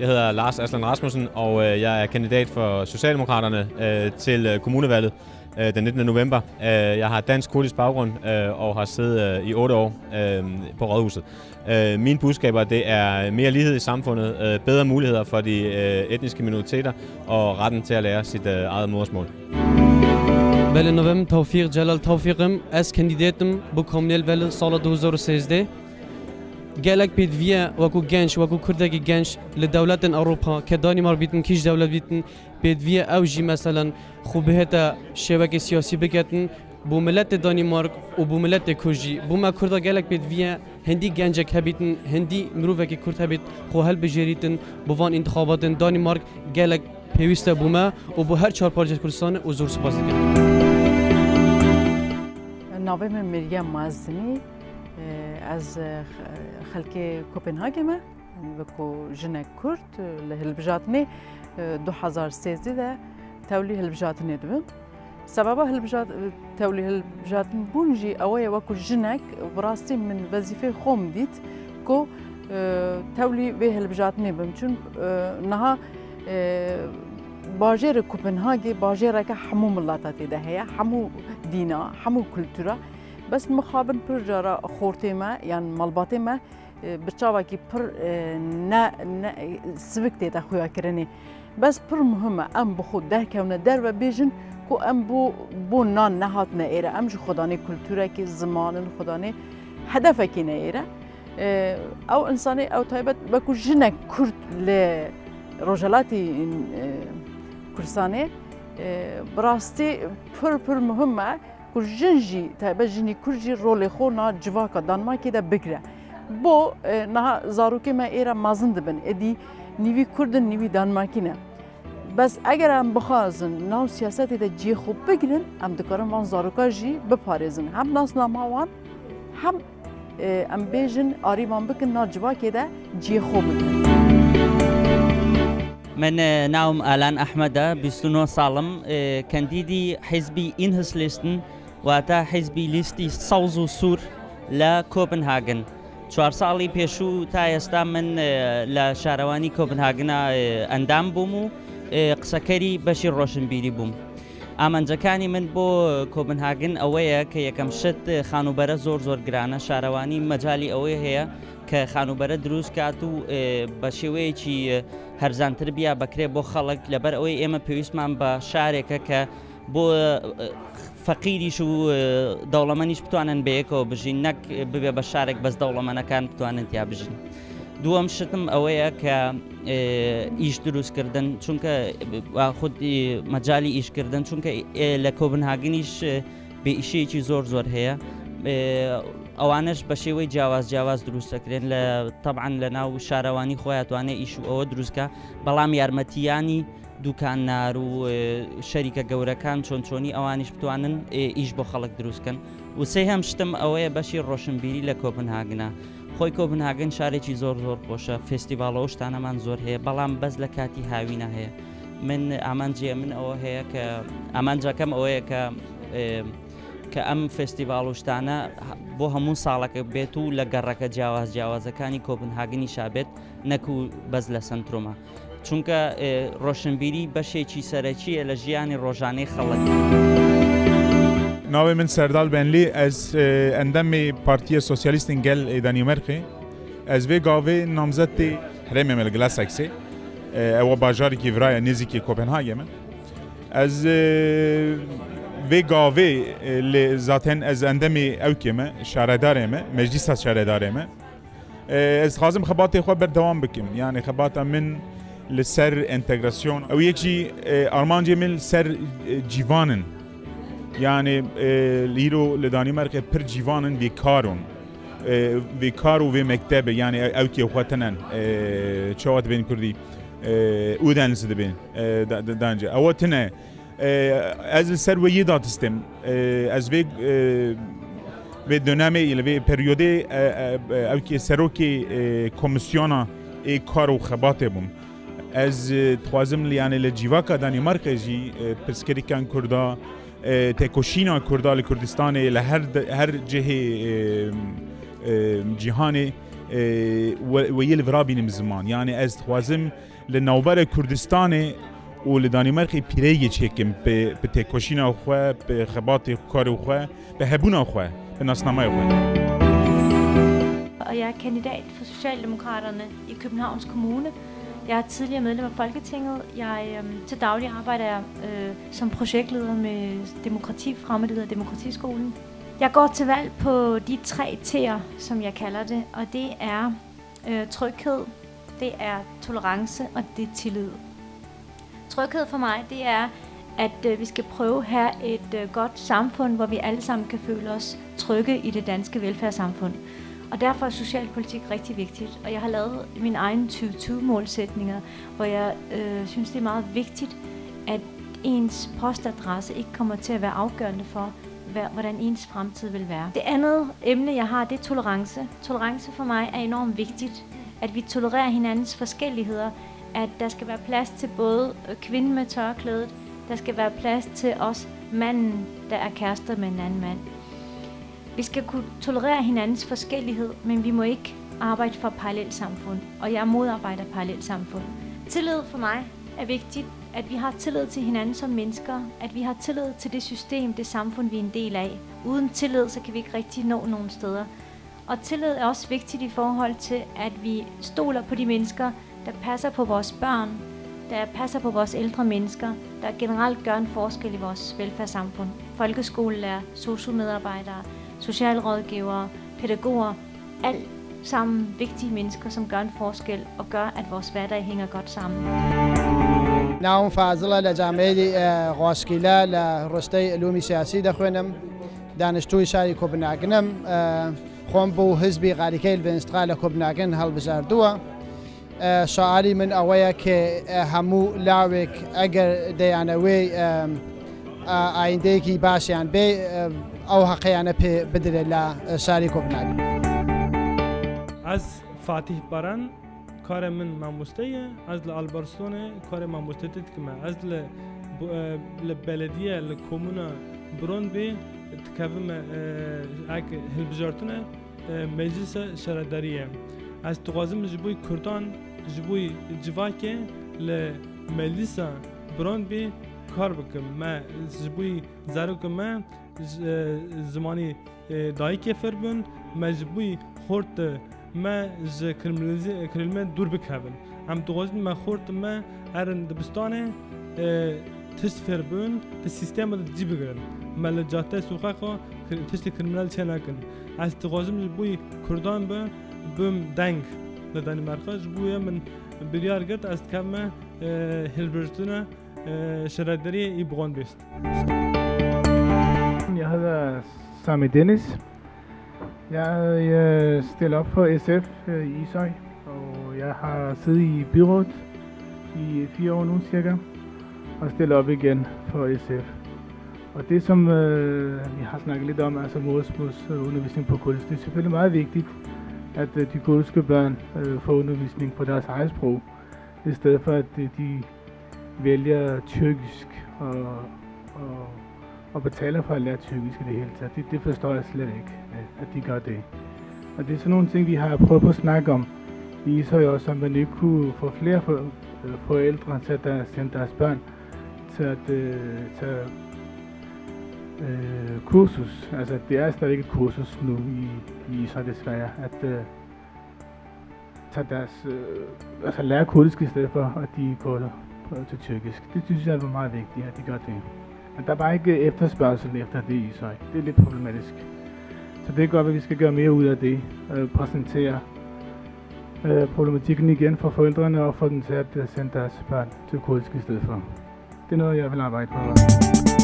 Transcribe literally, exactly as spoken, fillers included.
Jeg hedder Lars Aslan Rasmussen, og øh, jeg er kandidat for Socialdemokraterne øh, til øh, kommunevalget øh, den nittende november. Øh, Jeg har dansk-kurdisk baggrund øh, og har siddet øh, i otte år øh, på rådhuset. Øh, Mine budskaber, det er mere lighed i samfundet, øh, bedre muligheder for de øh, etniske minoriteter og retten til at lære sit øh, eget modersmål. Belê, navê min Tewfîq Celal Tewfîq im. Ez kandîdêt im bo komunêl velê sala du hezar û sêzdeh. Gelek pêdiviye wekû genç, wekû kurdekî genç li dewletên Ewropa, ke Danîmark bîtin, kîj dewlet bîtin, pêdiviye ew jî meselen xwe bihête şêwekê siyasî biketin, bo miletê Danîmark û bo miletê kurd jî. Bo me kurda gelek pêdiviye hindî gencek hebîtin, hindî mirovekî kurd hebît, xwe hilbijêrîtin, bo van întixabatên Danîmark gelek pêwîst e bo me û bo her çar parçeyê Kurdistanê û zor spas dikim. Navê min Meryem Mazinî. Ez xelkê Kopenhagê me. Yanî wekû jinek kurd li hilbijartinê du hezar sêzdeh de tewlî hilbijartinê dibim. Sebeba hilbijart-, tewlî hilbijartin bûn jî ew ye, wekû jinek bi rastî min wezîfeyê xwe min dît ku, e, tewlî vê hilbijartinê bim. Çun, e, niha, e, bajêrê Kopenhagê bajêreke hemû milata tê de heye, hemû dîna, hemû kultura. Bes mixabin pir cara xortê me yan malbatê me, e, bi çavekî pir, e, ne, ne, e, sivik tê de xuyakirinê. Bes pir muhim e em bi xwe derkevine derve bêjin ku em bo, bo nan nehatine êre. Em ji xwedanê kulturekî, zimanin xwedanê hedefekî ne êre. E, ew insanê, ew taybet wekû jinek kurd li Rojhelatê, e, Kurdistanê, e, bi rastî pir, pir muhim e. Ku jin jî, taybet jinî kurd jî rolê xwe na civaka Danmarkê de bigire. Bo, e, niha zarokê me êre mezin dibin, êdî nîvî kurd in, nîvî Danmarkî ne. Bes eger em bixwazin nav siyasetê de cihê xwe bigirin, em dikarin van zaroka jî biparêzin. Hem nasnama wan, hem, e, em bêjin arî wan bikin na civakê de cihê xwe bigirin. Min, e, navim Alan Ahmed e, bîst û neh sal im, e, kandîdî hizbî Enhedslisten, wata hizbî lîstî sewz û sûr li Kopenhagen. Çar salî pêşû ta êsta min, e, li şarewanî Kopenhagena, e, endam bûm û, e, qisekerî beşî roşinbîrî bûm. Amancekanî min bo Kopenhagen ewe ye ke yekem şit, e, xanûbere zor zor giran e. Şarewanî mecalî ewe heye ke xanûbere dirûst kat û, e, bi şêweyekî, e, herzantir biya bekirê bo xelk. Leber ewe ê me pêwîstman bi şareke ke bo, e, feqîrîş û, e, dewlemenîş bitwanin bêyeko bijîn, nek, e, bibe bi şarek bes dewlemenekan bitwanin tiya bijîn. Duwem şitim ewe ye ke, e, îş dirûst kirdin, çunke, e, wa xud, e, mecalî îş kirdin, çunke, e, li Kopenhagen îş, e, bê îşiyekî zor zor heye. E, ewaneş bi şêweyê ciyawaz ciyawaz dirûst dikirin. Li, teban li nav şarewanî xwe ya twane îş û ewe dirûst ke, belam yarmetiyanî dûkannar û, e, şerîke gewrekan çon çonî ewanîş bitwanin, e, îş bo xelk dirûst kin. Û sêhem ştim ewe ye beşî roşinbîrî li Kopenhagena. Xwey Kopenhagen şarekî zor zor xweş e. Festîvala û ştaneman zor heye, belam bes li katî hawîna heye. Min, amancê min ew heye ke, amanca kem ew ye ke, e, ke em festîval û ştane bo hemû saleke bêt û li gereke ciyawaz ciyawazekanî Kopenhagenî şa bêt, ne ku bes li sentruma. Çunke, e, roşinbîrî beşekî serekî ye li jiyanê rojanê xelk. Navê min Serdal Benlî, ez, e, endamê Partiya Sosyalîstên Gel ê Danîmerkê. Ez vê gavê namzetê herêmê me li Glasexê. E, ew bajarekî vira ye, nêzîkî Kopenhagê me. Ez, e, vê gavê, e, lê zaten ez endamê ewkê me, şaredarê me, meclîsa şaredarê me. E, ez dixwazim xebatê xwe berdewam bikim. Yanî xebata min li ser entegrasyon. Ew yek jî, e, armancê min li ser, e, cîvan in. Yanî, e, îro li Danîmarkê pir cîvan in vê kar in. E, vê kar û vê mektebê, yanî ew, ewkê xwe tinen, e, çawa dibên kurdî, e, Odense dibên, e, da-, da-, dancê. Ew tine. E, ez li ser wê yê dadistim. E, ez vê, e, vê dönemê, li vê periyodê, e, e, e, ewkê serokê, e, komîsyona ê kar û xebatê bûm. Ez, e, dixwazim li, yanî li civaka Danîmarkê jî, e, pirsgirêkan kurda, e, têkoşîna kurda li Kurdistanê, li her de-, her cihê, e, e, cîhanê, e, we, we yê li vira bînim ziman. Yani ez dixwazim li navbera Kurdistanê û li Danîmarkê pîreyê çêkim bi, bi têkoşîna xwe, bi xebatê karê xwe, bi hebûna xwe, bi nasnameya xwe. Og jeg er kandidat for Socialdemokraterne i Københavns Kommune. Jeg er tidligere medlem af Folketinget. Jeg, øhm, til daglig arbejder jeg øh, som projektleder med demokratifremmede og Demokratiskolen. Jeg går til valg på de tre T'er, som jeg kalder det, og det er øh, tryghed, det er tolerance og det er tillid. Tryghed for mig, det er, at øh, vi skal prøve at have et øh, godt samfund, hvor vi alle sammen kan føle os trygge i det danske velfærdssamfund. Og derfor er socialpolitik rigtig vigtigt, og jeg har lavet mine egne tyve tyve-målsætninger, hvor jeg øh, synes, det er meget vigtigt, at ens postadresse ikke kommer til at være afgørende for, hvordan ens fremtid vil være. Det andet emne, jeg har, det er tolerance. Tolerance for mig er enormt vigtigt, at vi tolererer hinandens forskelligheder, at der skal være plads til både kvinden med tørklædet, der skal være plads til også manden, der er kærester med en anden mand. Vi skal kunne tolerere hinandens forskellighed, men vi må ikke arbejde for parallelsamfund, og jeg modarbejder parallelsamfund. Tillid for mig er vigtigt, at vi har tillid til hinanden som mennesker, at vi har tillid til det system, det samfund, vi er en del af. Uden tillid, så kan vi ikke rigtig nå nogen steder. Og tillid er også vigtigt i forhold til, at vi stoler på de mennesker, der passer på vores børn, der passer på vores ældre mennesker, der generelt gør en forskel i vores velfærdssamfund. Folkeskolelærer, sosu-medarbejdere, socialrådgivere, pædagoger, alt sammen vigtige mennesker, som gør en forskel og gør, at vores hverdag hænger godt sammen. ناوم فازڵە لە جامعەی ڕۆسکیلە لە ڕستەی علومی سیاسی دەخوێنم. دانیشتووی شاری کۆپنهاگنم. خۆم بۆ حزبی غاریکەی لڤێنسترا لە کۆپنهاگن هەڵبژاردووە. سوئالی من ئەوەیە کە هەموو لاوێک ئەگەر دەیانەوێ ئایندەیەکی باشیان بێ، ئەو هەقەیانە پێ بدرێ لە شاری کۆپنهاگن. Ez Fatîh Baran, karê min mamoste ye. Ez li Alberstonê karê mamostetî dikime. Ez li, li belediye, li komûna Brondbî dikevime, ek hilbijartine meclisa şaredariyê. Ez dixwazim ji bo kurdan, ji bo civakê li meclisa Brondbî kar bikim. Me ji bo zarokê me zimanî dayikê fêr bin, me ji bo xort me ji kirimlizî-, kirimlê dûr bikevin. Em dixwazin me xort me herin dibistanê, e, tişt fêr bin, di sîstema de cî bigirin. Me li cadde soqaqa kir-, tiştê kriminal çê nekin. Ez dixwazim ji bo kurdan bi, bim deng li Danîmarka. Ji bo ye min biryar girt, ez dikevime, e, hilbirtine, e, şaredariyê î Brondbî. Ja hedder Sami Dennis. Jeg øh, stiller op for S F øh, i Ishøj, og jeg har siddet i byrådet i fire år nu cirka, og stiller op igen for S F. Og det, som øh, vi har snakket lidt om, altså modersmålsundervisning på kurdisk, det er selvfølgelig meget vigtigt, at øh, de kurdiske børn øh, får undervisning på deres eget sprog, i stedet for at øh, de vælger tyrkisk og, og, og betaler for at lære tyrkisk i det hele taget. Det, det forstår jeg slet ikke, at, at de gør det. Og det er sådan nogle ting, vi har prøvet på at snakke om i Ishøj også, om man ikke kunne få flere for, øh, forældre til at der, sende deres børn til at øh, tage øh, kursus. Altså, det er stadigvæk et kursus nu i, i Ishøj desværre, at øh, tage deres, øh, altså lære kurdisk i stedet for, at de går på, til tyrkisk. Det synes jeg er meget vigtigt, at de gør det. Men der er bare ikke efterspørgsel efter det i Ishøj. Det er lidt problematisk. Så det er godt, at vi skal gøre mere ud af det. Øh, præsentere øh, problematikken igen for forældrene og få dem til at øh, sende deres børn til kurdisk i stedet for. Det er noget, jeg vil arbejde på.